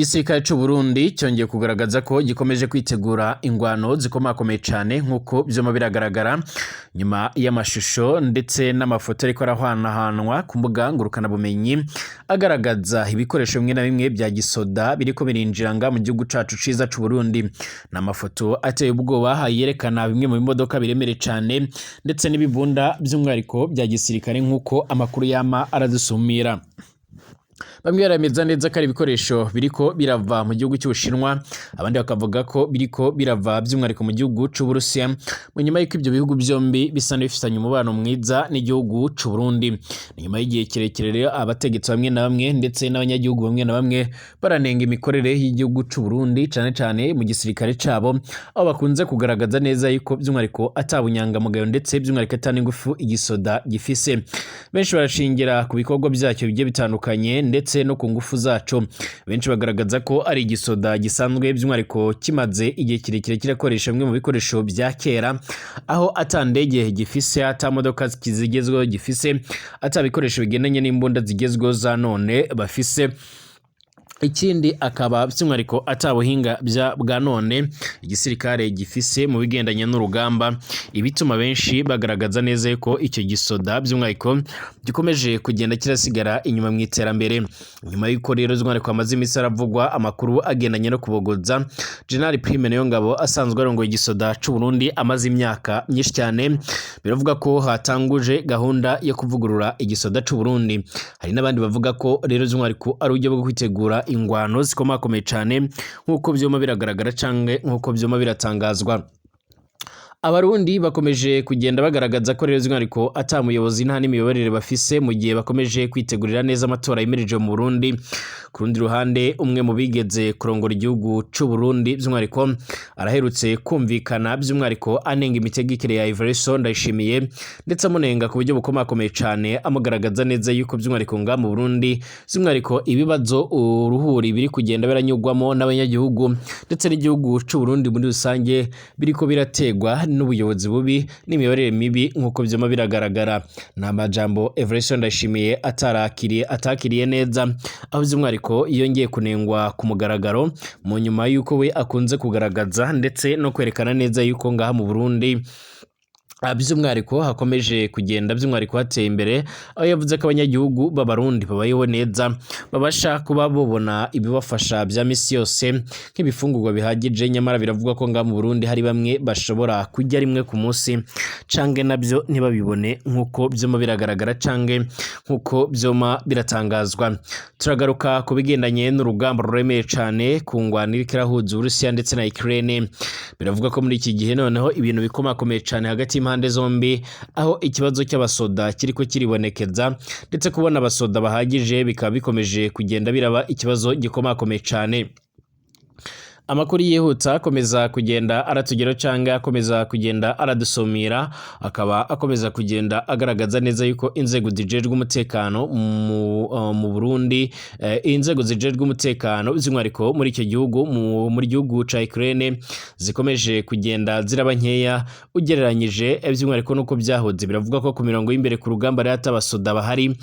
Igisirikare c'u Burundi cyongeye kugaragaza ko gikomeje kwitegura ingwano zikomakomeye cane, nk'uko vyoma biragaragara nyuma y'amashusho ndetse n'amafoto ariko arahwanahanwa ku mbuga ngurukanabumenyi, agaragaza ibikoresho bimwe na bimwe bya gisoda biriko birinjira nga mu gihugu cacu ciza c'u Burundi. Ni amafoto ateye ubwoba yerekana bimwe mu bimodoka biremereye cane ndetse n'ibibunda by'umwihariko bya gisirikare, nk'uko amakuru yama aradusumira. Bamwe baremeza neza ko ari ibikoresho biriko birava mu gihugu cy'Ubushinwa, abandi bakavuga ko biriko birava by'umwihariko mu gihugu c'Uburusiya, mu nyuma y'uko ibyo bihugu byombi bisa n'ibifitanye umubano mwiza n'igihugu c'u Burundi. Ni nyuma y'igihe kirekire rero abategetsi bamwe na bamwe ndetse n'abanyagihugu bamwe na bamwe baranenga imikorere y'igihugu c'u Burundi, cane cane mu gisirikare cabo, aho bakunze kugaragaza neza yuko by'umwihariko ata bunyangamugayo ndetse by'umwihariko ata n'ingufu igisoda gifise. Benshi barashingira ku bikorwa byacyo bigiye bitandukanye ndetse no ku ngufu zaco. Benshi bagaragaza ko ari igisoda gisanzwe by'umwihariko kimaze igihe kirekire kirakoresha bimwe mu bikoresho bya kera, aho ata ndege gifise, ata modoka zigezweho gifise, ata bikoresho bigendanye n'imbunda zigezweho za none bafise. Ikindi akaba by'umwihariko ata buhinga bwa none igisirikare gifise mu bigendanye n'urugamba, ibituma benshi bagaragaza neza yuko icyo gisoda by'umwihariko gikomeje kugenda kirasigara inyuma mu iterambere. Nyuma y'uko rero by'umwihariko hamaze iminsi haravugwa amakuru agendanye no kubogoza General Prime Niyongabo asanzwe arongoye igisoda c'u Burundi amaze imyaka myinshi cyane, biravuga ko hatanguje gahunda yo kuvugurura igisoda c'u Burundi. Hari n'abandi bavuga ko rero by'umwihariko ari uburyo bwo kwitegura ingwano zikomakomeye cane, nk'uko vyoma biragaragara canke nk'uko vyoma biratangazwa. Abarundi bakomeje kugenda bagaragaza ko rero by'umwihariko ata muyobozi nta n'imiyoborere bafise, mu gihe bakomeje kwitegurira neza amatora yimirije mu Burundi. Ku rundi ruhande, umwe mu bigeze kurongora igihugu c'u Burundi by'umwihariko araherutse kumvikana by'umwihariko anenga imitegekere ya Evariste Ndayishimiye, ndetse amunenga ku buryo bukomakomeye cane, amugaragaza neza yuko by'umwihariko nga mu Burundi by'umwihariko ibibazo uruhuri biri kugenda biranyugwamo n'abanyagihugu ndetse n'igihugu c'u Burundi muri rusange biriko birategwa n'ubuyobozi bubi n'imiyoborere mibi, nk'uko vyoma biragaragara. Ni amajambo Evariste Ndayishimiye atarakiriye, atakiriye neza, aho by'umwihariko yongeye kunengwa ku mugaragaro mu nyuma y'uko we akunze kugaragaza ndetse no kwerekana neza yuko ngaha mu Burundi by'umwihariko hakomeje kugenda by'umwihariko hateye imbere, aho yavuze ko abanyagihugu b'Abarundi babayeho neza, babasha kuba bobona ibibafasha bya misi yose nk'ibifungurwa bihagije. Nyamara biravugwa ko ngaha mu Burundi hari bamwe bashobora kurya rimwe ku munsi canke nabyo ntibabibone, nk'uko vyoma biragaragara canke nk'uko vyoma biratangazwa. Turagaruka ku bigendanye n'urugamba ruremeye cane ku ngwano iriko irahuza Uburusiya ndetse na Ukraine. Biravuga ko muri iki gihe noneho ibintu bikomakomeye cane hagati y'impande zombi, aho ikibazo cy'abasoda kiriko kiribonekeza, ndetse kubona abasoda bahagije bikaba bikomeje kugenda biraba ikibazo gikomakomeye cane. Amakuru yihuta akomeza kugenda aratugeraho cyangwa akomeza kugenda aradusumira, akaba akomeza kugenda agaragaza neza yuko inzego zijejwe umutekano mu Burundi, inzego zijejwe umutekano by'umwihariko muri icyo gihugu, muri gihugu ca Ukraine, zikomeje kugenda ziraba nkeya ugereranyije by'umwihariko nuko byahoze. Biravuga ko ku mirongo y'imbere ku rugamba rero abasoda bahari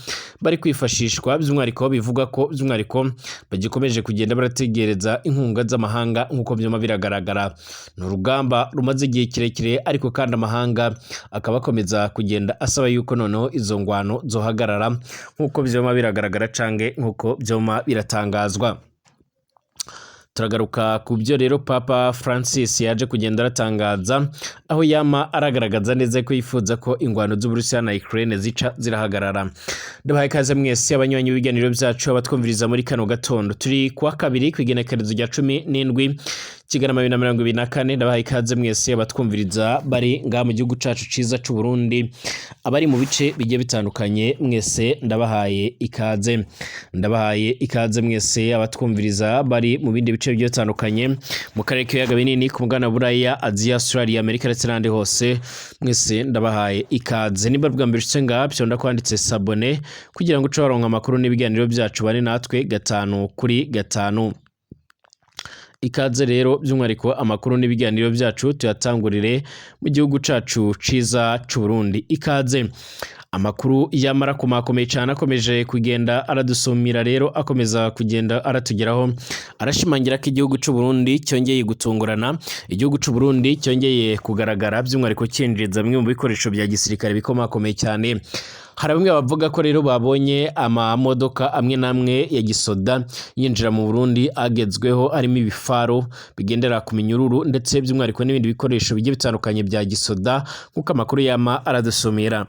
bari kwifashishwa, by'umwihariko bivuga ko by'umwihariko bagikomeje kugenda barategereza inkunga z'amahanga, nk'uko vyoma biragaragara. Ni urugamba rumaze igihe kirekire, ariko kandi amahanga akaba akomeza kugenda asaba yuko noneho izo ngwano zohagarara, nk'uko vyoma biragaragara canke nk'uko vyoma biratangazwa. Turagaruka ku byo rero Papa Francis yaje kugenda aratangaza, aho yama aragaragaza neza ko yifuza ko ingwano z'Uburusiya na Ukraine zica zirahagarara. Ndabahaye ikaze mwese abanywanyi b'ibiganiro byacu, abatwumviriza muri kano gatondo. Turi kuwa kabiri kw'igenekerezo rya 17 Kigarama 2024. Ndabahaye ikaze mwese abatwumviriza bari ngaha mu gihugu cacu ciza c'u Burundi, abari mu bice bigiye bitandukanye, mwese ndabahaye ikaze. Ndabahaye ikaze mwese abatwumviriza bari mu bindi bice bigiye bitandukanye mu karere k'ibiyaga binini, ku mugabane wa Buraya, Aziya, Australia, Amerika ndetse n'ahandi hose, mwese ndabahaye ikaze. Niba bwa mbere ushitse ngaha, fyonda kwanditse s'abonner kugira ngo uce waronka amakuru n'ibiganiro byacu, bane natwe gatanu kuri gatanu. Ikaze rero by'umwihariko, amakuru n'ibiganiro byacu tuyatangurire mu gihugu cacu ciza c'u Burundi. Ikaze. Amakuru yamara kumakomeye cyane akomeje kugenda aradusumira rero, akomeza kugenda aratugeraho, arashimangira ko igihugu c'u Burundi cyongeye gutungurana, igihugu c'u Burundi cyongeye kugaragara by'umwihariko cyinjiza bimwe mu bikoresho bya gisirikare bikomakomeye cyane. Hari bamwe bavuga ko rero babonye amamodoka amwe n'amwe ya gisoda yinjira mu Burundi agezweho, arimo ibifaro bigendera ku minyururu ndetse by'umwihariko n'ibindi bikoresho bigiye bitandukanye bya gisoda, nk'uko amakuru yama aradusumira.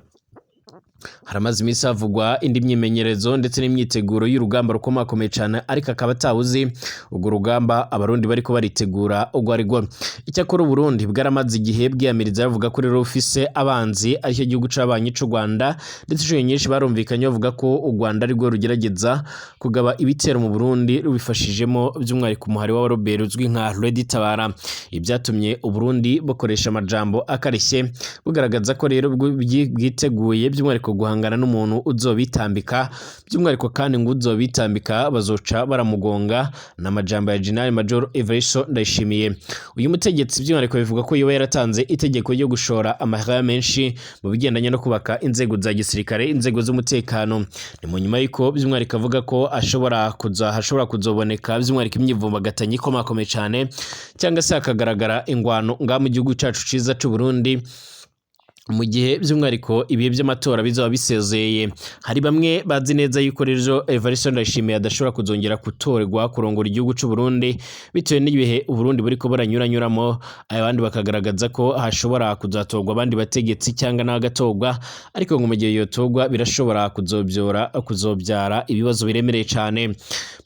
Haramaze iminsi havugwa indi myimenyerezo ndetse n'imyiteguro y'urugamba rukomakomeye cyane, ariko akaba atawuzi urwo rugamba Abarundi bariko baritegura urwo ari rwo. Icyakora Uburundi bwaramaze igihe bwiyamiriza, bavuga ko rero bufise abanzi, aricyo gihugu c'abanyi c'u Rwanda, ndetse inshuro nyinshi barumvikanye bavuga ko u Rwanda arirwo rugerageza kugaba ibitero mu Burundi rubifashijemo by'umwihariko umuhari w'abaroberi uzwi nka Red Tabara. Ibyatumye Uburundi bukoresha amajambo akarishye, bugaragaza ko rero bwiteguye by'umwihariko guhangana n'umuntu uzobitambika, by'umwihariko kandi ngo uzobitambika bazoca baramugonga. Ni amajambo ya General Major Evariste Ndayishimiye. Uyu mutegetsi by'umwihariko bivuga ko yoba yaratanze itegeko ryo gushora amahera menshi mu bigendanye no kubaka inzego za gisirikare, inzego z'umutekano. Ni mu nyuma y'uko by'umwihariko avuga ko ashobora kuza hashobora kuzoboneka by'umwihariko imyivumbagatanyo ikomakomeye cyane, cyangwa se hakagaragara ingwano ngaha mu gihugu cyacu ciza c'u Burundi, mu gihe by'umwihariko ibihe by'amatora bizaba bisezeye. Hari bamwe bazi neza yuko rero Evariste Ndayishimiye adashobora kuzongera gutorerwa kurongora igihugu c'u Burundi bitewe n'ibihe Uburundi buriko buranyuranyuramo, abandi bakagaragaza ko hashobora kuzatorwa abandi bategetsi cyangwa n'agatorwa, ariko ngo mu gihe yotorwa birashobora kuzobyara ibibazo biremereye cyane.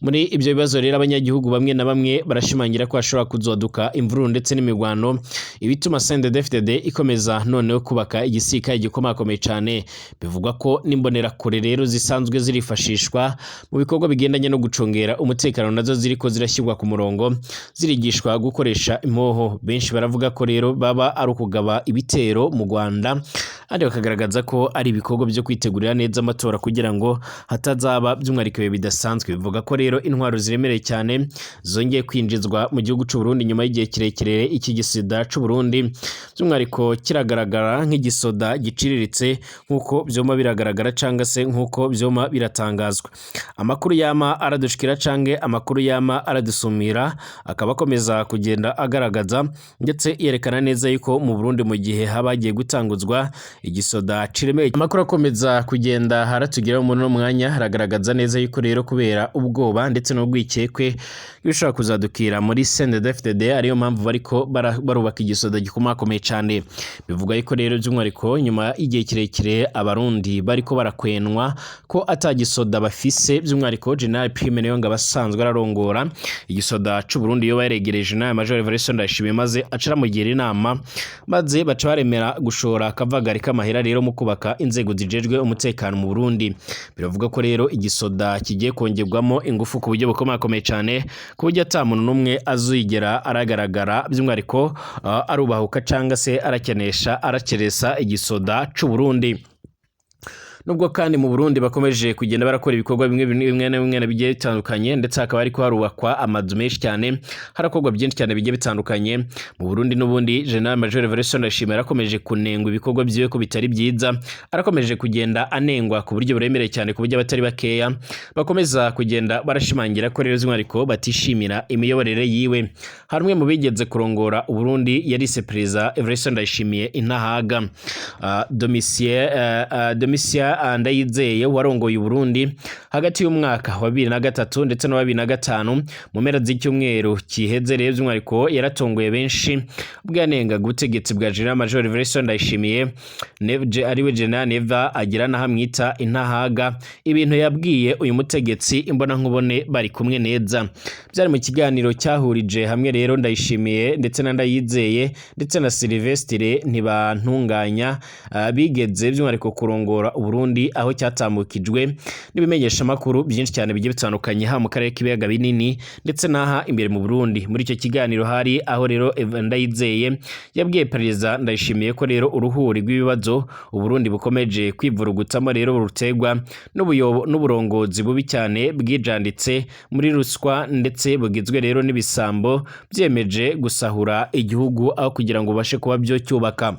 Muri ibyo bibazo rero, abanyagihugu bamwe na bamwe barashimangira ko hashobora kuzoduka imvururu ndetse n'imigwano, ibituma CNDD-FDD ikomeza noneho kubaka igisirikare gikomakomeye cyane. Bivugwa ko n'imbonerakure rero zisanzwe zirifashishwa mu bikorwa bigendanye no gucungera umutekano nazo ziriko zirashyirwa ku murongo, zirigishwa gukoresha impoho. Benshi baravuga ko rero baba ari ukugaba ibitero mu Rwanda, kandi bakagaragaza ko ari ibikorwa byo kwitegurira neza amatora kugira ngo hatazaba by'umwihariko ibihe bidasanzwe. Bivuga ko rero intwaro ziremereye cyane zongeye kwinjizwa mu gihugu c'u Burundi nyuma y'igihe kirekire iki gisida c'u Burundi by'umwihariko kiragaragara nk'igisoda giciriritse, nk'uko byoma biragaragara cyangwa se nk'uko byoma biratangazwa. Amakuru yama aradushikira canke amakuru yama aradusumira akaba akomeza kugenda agaragaza ndetse yerekana neza yuko mu Burundi mu gihe haba hagiye gutanguzwa igisoda ciremeye. Amakuru akomeza kugenda haratugeraho muri uno mwanya haragaragaza neza yuko rero kubera ubwoba ndetse n'urwikekwe bishobora kuzadukira muri CNDD-FDD, ariyo mpamvu bariko barubaka igisoda gikomakomeye cyane. Bivuga yuko rero by'umwihariko nyuma y'igihe kirekire Abarundi bariko barakwenwa ko atagisoda bafise, by'umwihariko General Prime Niyongabo asanzwe ararongora igisoda c'u Burundi yoba yaregereje General Major Evariste Ndayishimiye maze aca aramugira inama, maze baca baremera gushora akavagari k'amahera rero mu kubaka inzego zijejwe umutekano mu Burundi. Biravuga ko rero igisoda kigiye kongerwamo ingufu ku buryo bukomakomeye cyane, ku buryo ata muntu n'umwe azigera aragaragara by'umwihariko arubahuka cyangwa se arakenesha arakeresa igisoda c'u Burundi. Nubwo kandi mu Burundi bakomeje kugenda barakora ibikorwa bimwe bimwe na bimwe bigiye bitandukanye, ndetse hakaba hariko harubakwa amazu menshi cyane, harakorwa byinshi cyane bigiye bitandukanye mu Burundi, n'ubundi General Major Evariste Ndayishimiye arakomeje kunengwa ibikorwa byiwe ko bitari byiza, arakomeje kugenda anengwa ku buryo buremereye cyane, ku buryo abatari bakeya bakomeza kugenda barashimangira ko rero by'umwihariko batishimira imiyoborere yiwe. Hari umwe mu bigeze kurongora Uburundi yarise Perezida Evariste Ndayishimiye intahaga, Domitien Ndayizeye warongoye Uburundi hagati y'umwaka wa 2003 ndetse na 2005. Mu mpera z'icyumweru kiheze rero by'umwihariko yaratongoye benshi ubwo yanengaga ubutegetsi bwa General Major Evariste Ndayishimiye, ariwe General Neva, agira n'aho amwita intahaga, ibintu yabwiye uyu mutegetsi imbonankubone bari kumwe neza. Byari mu kiganiro cyahurije hamwe rero Ndayishimiye ndetse na Ndayizeye ndetse na Sylvestre Ntibantunganya, bigeze by'umwihariko kurongora Uburundi, aho cyatambukijwe n'ibimenyeshamakuru byinshi cyane bigiye bitandukanye, haba mu karere k'ibiyaga binini ndetse n'aha imbere mu Burundi. Muri icyo kiganiro hari aho rero Ndayizeye yabwiye Perezida Ndayishimiye ko rero uruhuri rw'ibibazo Uburundi bukomeje kwivurugutamo rero rutegwa n'uburongozi bubi cyane bwijanditse muri ruswa, ndetse bugizwe rero n'ibisambo byemeje gusahura igihugu aho kugira ngo ubashe kuba byo cyubaka.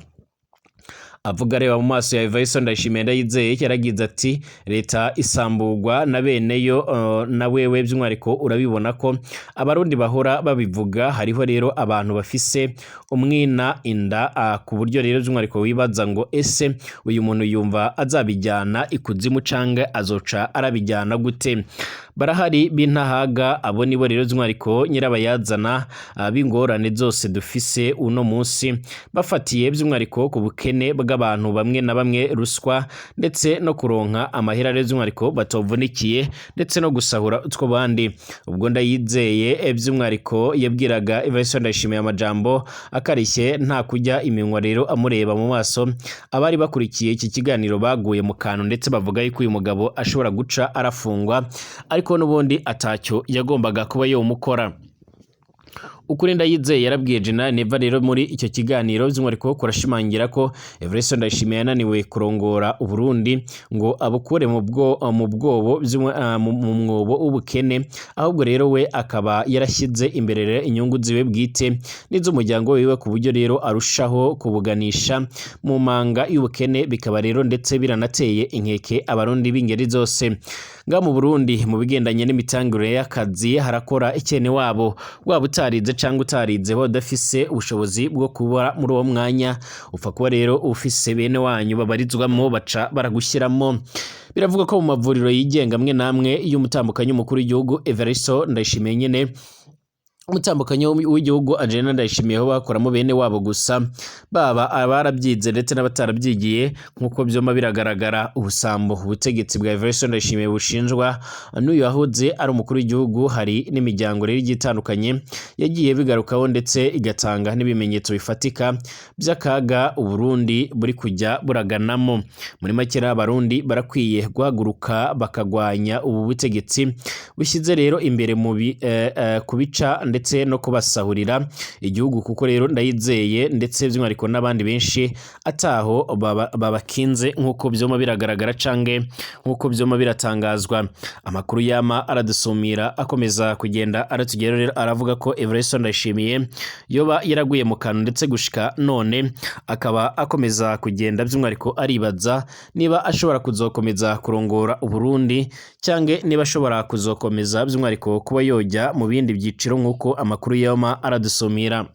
Avuga areba mu maso ya Evariste Ndayishimiye, Ndayizeye yaragize ati: "Leta isambugwa na beneyo, na wewe by'umwihariko urabibona ko Abarundi bahora babivuga. Hariho rero abantu bafise umwina inda, ku buryo rero by'umwihariko wibaza ngo ese uyu muntu yumva azabijyana ikuzimu canke azoca arabijyana gute? Barahari b'intahaga. Abo nibo rero by'umwihariko nyirabayazana b'ingorane zose dufise uno munsi, bafatiye by'umwihariko ku bukene bw'abantu bamwe na bamwe, ruswa ndetse no kuronka amahera rero by'umwihariko batovunikiye, ndetse no gusahura utwo bandi." Ubwo Ndayizeye by'umwihariko yabwiraga Evariste Ndayishimiye amajambo akarishye, nta kujya iminwa rero, amureba mu maso. Abari bakurikiye iki kiganiro baguye mu kantu, ndetse bavuga yuko uyu mugabo ashobora guca arafungwa, ariko n'ubundi atacyo yagombaga kuba yomukora. Ukuri Ndayizeye yarabwiye General Neva rero muri icyo kiganiro by'umwihariko kurashimangira ko Evariste Ndayishimiye yananiwe kurongora Uburundi ngo abukure mu bwobo mu mwobo w'ubukene, ahubwo rero we akaba yarashyize imbere rero inyungu ziwe bwite n'iz'umuryango wiwe, ku buryo rero arushaho kubuganisha mu manga y'ubukene, bikaba rero ndetse biranateye inkeke Abarundi b'ingeri zose. Ngaha mu Burundi, mu bigendanye n'imitangire y'akazi, harakora ikene wabo, waba utarize cyangwa utarize, udafise ubushobozi bwo kuba muri uwo mwanya, upfa kuba rero ufise bene wanyu babarizwamo, baca baragushyiramo. Biravuga ko mu mavuriro yigenga amwe n'amwe y'umutambukanyi w'umukuru w'igihugu Evariste Ndayishimiye nyene, umutambukanyi w'igihugu Angelina Ndayishimiye, ho bakoramo bene wabo gusa, baba abarabyize ndetse n'abatarabyigiye, nk'uko byoma biragaragara. Ubusambo ubutegetsi bwa Evariste Ndayishimiye bushinjwa n'uyu yahoze ari umukuru w'igihugu, hari n'imiryango rero igiye itandukanye yagiye bigarukaho, ndetse igatanga n'ibimenyetso bifatika by'akaga Uburundi buri kujya buraganamo. Muri make rero, Abarundi barakwiye guhaguruka bakagwanya ubu butegetsi bushyize rero imbere mu kubica ndetse no kubasahurira igihugu, kuko rero Ndayizeye ndetse by'umwihariko n'abandi benshi ataho babakinze, nk'uko byoma biragaragara canke nk'uko byoma biratangazwa. Amakuru yama aradusumira akomeza kugenda aratugeraho rero aravuga ko Evariste Ndayishimiye yoba yaraguye mu kantu, ndetse gushika none akaba akomeza kugenda by'umwihariko aribaza niba ashobora kuzokomeza kurongora Uburundi, cyangwa niba ashobora kuzokomeza by'umwihariko kuba yojya mu bindi byiciro, nk'uko amakuru yama aradusumira.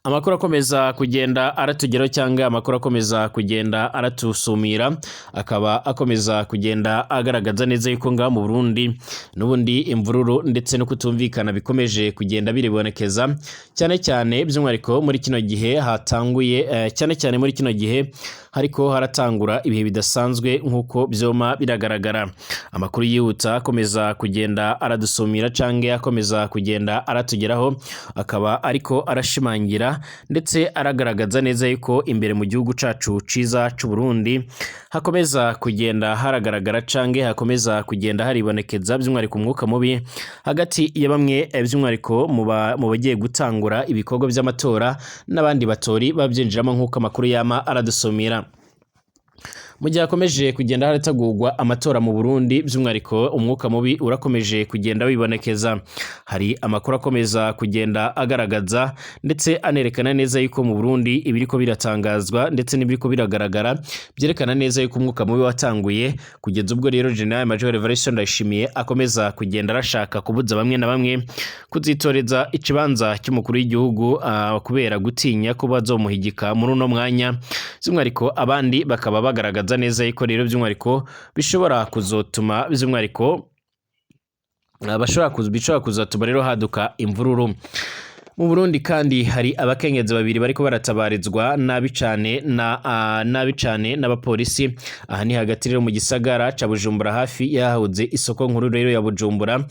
Amakuru akomeza kugenda aratugeraho, cyangwa amakuru akomeza kugenda aratusumira, akaba akomeza kugenda agaragaza neza yuko ngaha mu Burundi n'ubundi imvururu ndetse no kutumvikana bikomeje kugenda biribonekeza, cyane cyane by'umwihariko muri kino gihe hatanguye cyane cyane muri kino gihe hariko haratangura ibihe bidasanzwe, nk'uko byoma biragaragara. Amakuru yihuta akomeza kugenda aradusumira cyangwa akomeza kugenda aratugeraho akaba ariko arashimangira ndetse aragaragaza neza yuko imbere mu gihugu cacu ciza c'u Burundi hakomeza kugenda haragaragara canke hakomeza kugenda haribonekeza by'umwihariko umwuka mubi hagati ya bamwe, by'umwihariko mu bagiye gutangura ibikorwa by'amatora n'abandi batori babyinjiramo, nk'uko amakuru yama aradusumira. Mu gihe hakomeje kugenda harategurwa amatora mu Burundi, by'umwihariko umwuka mubi urakomeje kugenda wibonekeza. Hari amakuru akomeza kugenda agaragaza ndetse anerekana neza yuko mu Burundi ibiriko biratangazwa ndetse n'ibiriko biragaragara byerekana neza yuko umwuka mubi watanguye, kugeza ubwo rero General Major Evariste Ndayishimiye akomeza kugenda arashaka kubuza bamwe na bamwe kuzitoreza ikibanza cy'umukuru w'igihugu, kubera gutinya ko bazomuhigika muri uno mwanya. By'umwihariko abandi bakaba bagaragaza neza yuko rero by'umwihariko bishobora kuzotuma by'umwihariko bishobora kuzatuma rero haduka imvururu mu Burundi. Kandi hari abakenyezi babiri bariko baratabarizwa nabi cane na nabi cane n'abapolisi. Aha ni hagati rero mu gisagara ca Bujumbura, hafi yahahoze isoko nkuru rero ya Bujumbura.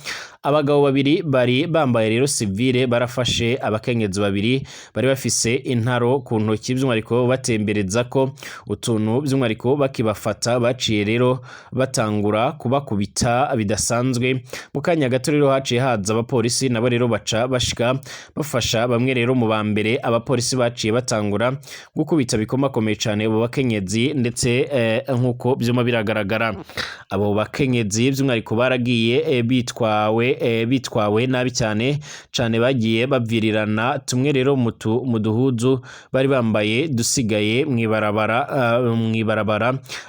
Abagabo babiri bari bambaye rero civile barafashe abakenyezi babiri bari bafise intaro ku ntoki, by'umwihariko batembereza ko utuntu. By'umwihariko bakibafata baciye rero batangura kubakubita bidasanzwe. Mu kanya gato rero haciye haza abapolisi, nabo rero baca bashika bafata kubafasha, bamwe rero mu ba mbere abapolisi baciye batangura gukubita bikomakomeye cane abo bakenyezi, ndetse nk'uko vyuma biragaragara, abo bakenyezi by'umwihariko baragiye bitwawe nabi cyane cyane, bagiye bavirirana tumwe rero mu duhuzu bari bambaye dusigaye mw'ibarabara,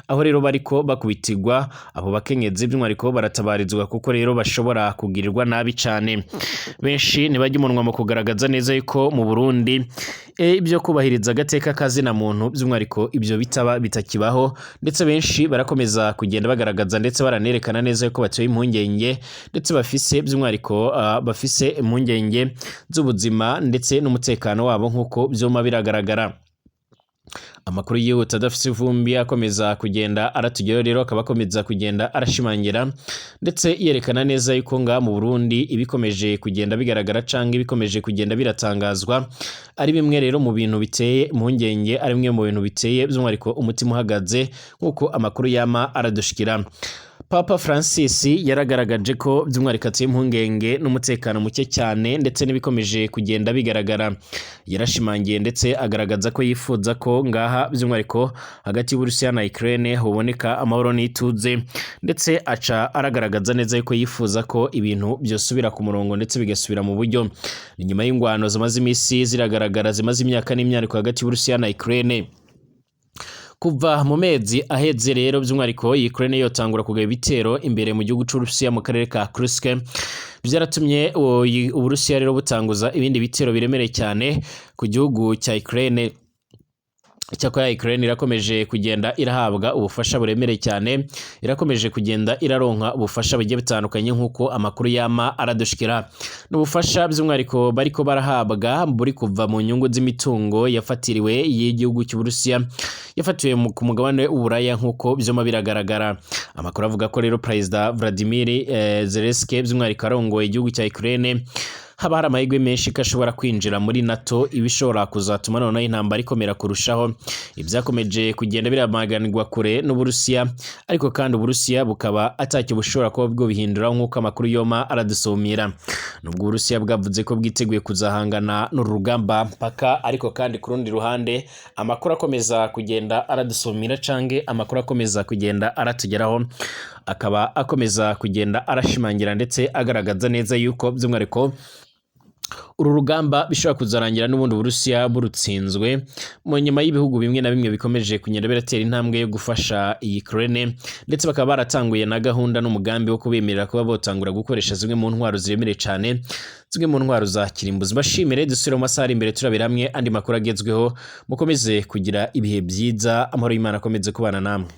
aho rero bariko bakubitirwa. Abo bakenyezi by'umwihariko baratabarizwa kuko rero bashobora kugirirwa nabi cyane. Benshi ntibajya umunwa mu kugaragaza neza yuko mu Burundi ibyo kubahiriza agateka kazina muntu by'umwihariko ibyo bitaba bitakibaho, ndetse benshi barakomeza kugenda bagaragaza ndetse baranerekana neza yuko batewe impungenge, ndetse bafise by'umwihariko bafise impungenge z'ubuzima ndetse n'umutekano wabo, nk'uko vyuma biragaragara. Amakuru yihuta adafise ivumbi akomeza kugenda aratugeraho rero akaba akomeza kugenda arashimangira ndetse yerekana neza yuko ngaha mu Burundi ibikomeje kugenda bigaragara canke ibikomeje kugenda biratangazwa ari bimwe rero mu bintu biteye impungenge, ari bimwe mu bintu biteye by'umwihariko umutima uhagaze, nk'uko amakuru yama aradushikira. Papa Francis yaragaragaje ko by'umwihariko ateye impungenge n'umutekano muke cyane ndetse n'ibikomeje kugenda bigaragara. Yarashimangiye ndetse agaragaza ko yifuza ko ngaha by'umwihariko hagati y'Uburusiya na Ukraine hoboneka amahoro n'ituze, ndetse aca aragaragaza neza yuko yifuza ko ibintu byosubira ku murongo ndetse bigasubira mu buryo. Ni nyuma y'ingwano zimaze imisi ziragaragara, zimaze imyaka n'imyaniko hagati y'Uburusiya na Ukraine. Kuva mu mezi aheze rero by'umwihariko Ukraine yotangura kugaba ibitero imbere mu gihugu c'Uburusiya mu karere ka Kursk, byaratumye Uburusiya rero butanguza ibindi bitero biremereye cyane ku gihugu cya Ukraine. Icyakora Ukraine irakomeje kugenda irahabwa ubufasha buremereye cyane, irakomeje kugenda iraronka ubufasha bugiye butandukanye, nk'uko amakuru yama aradushikira. N'ubufasha by'umwihariko bariko barahabwa buri kuva mu nyungu z'imitungo yafatiriwe y'igihugu cy'Uburusiya, yafatiwe ku mugabane w'Uburaya, nk'uko vyuma biragaragara. Amakuru avuga ko rero Perezida Vladimir Zelensky by'umwihariko arongoye igihugu cya Ukraine, haba hari amahirwe menshi ko ashobora kwinjira muri NATO, ibishobora kuzatuma noneho intambara ikomera kurushaho. Ibyakomeje kugenda biramaganirwa kure n'Uburusiya, ariko kandi Uburusiya bukaba atacyo bushobora kuba bwo bihindura, nk'uko amakuru yoma aradusumira. Nubwo Uburusiya bwavuze ko bwiteguye kuzahangana n'uru rugamba mpaka, ariko kandi ku rundi ruhande amakuru akomeza kugenda aradusumira canke amakuru akomeza kugenda aratugeraho akaba akomeza kugenda arashimangira ndetse agaragaza neza yuko by'umwihariko uru rugamba bishobora kuzarangira n'ubundi Uburusiya burutsinzwe, mu nyuma y'ibihugu bimwe na bimwe bikomeje kugenda biratera intambwe yo gufasha iyi Ukraine, ndetse bakaba baratanguye na gahunda n'umugambi wo kubemerera kuba botangura gukoresha zimwe mu ntwaro ziremereye cyane, zimwe mu ntwaro za kirimbuzi. Bashimire, dusubire mu masaha ari imbere turabira hamwe andi makuru agezweho. Mukomeze kugira ibihe byiza, amahoro y'Imana akomeze kubana namwe.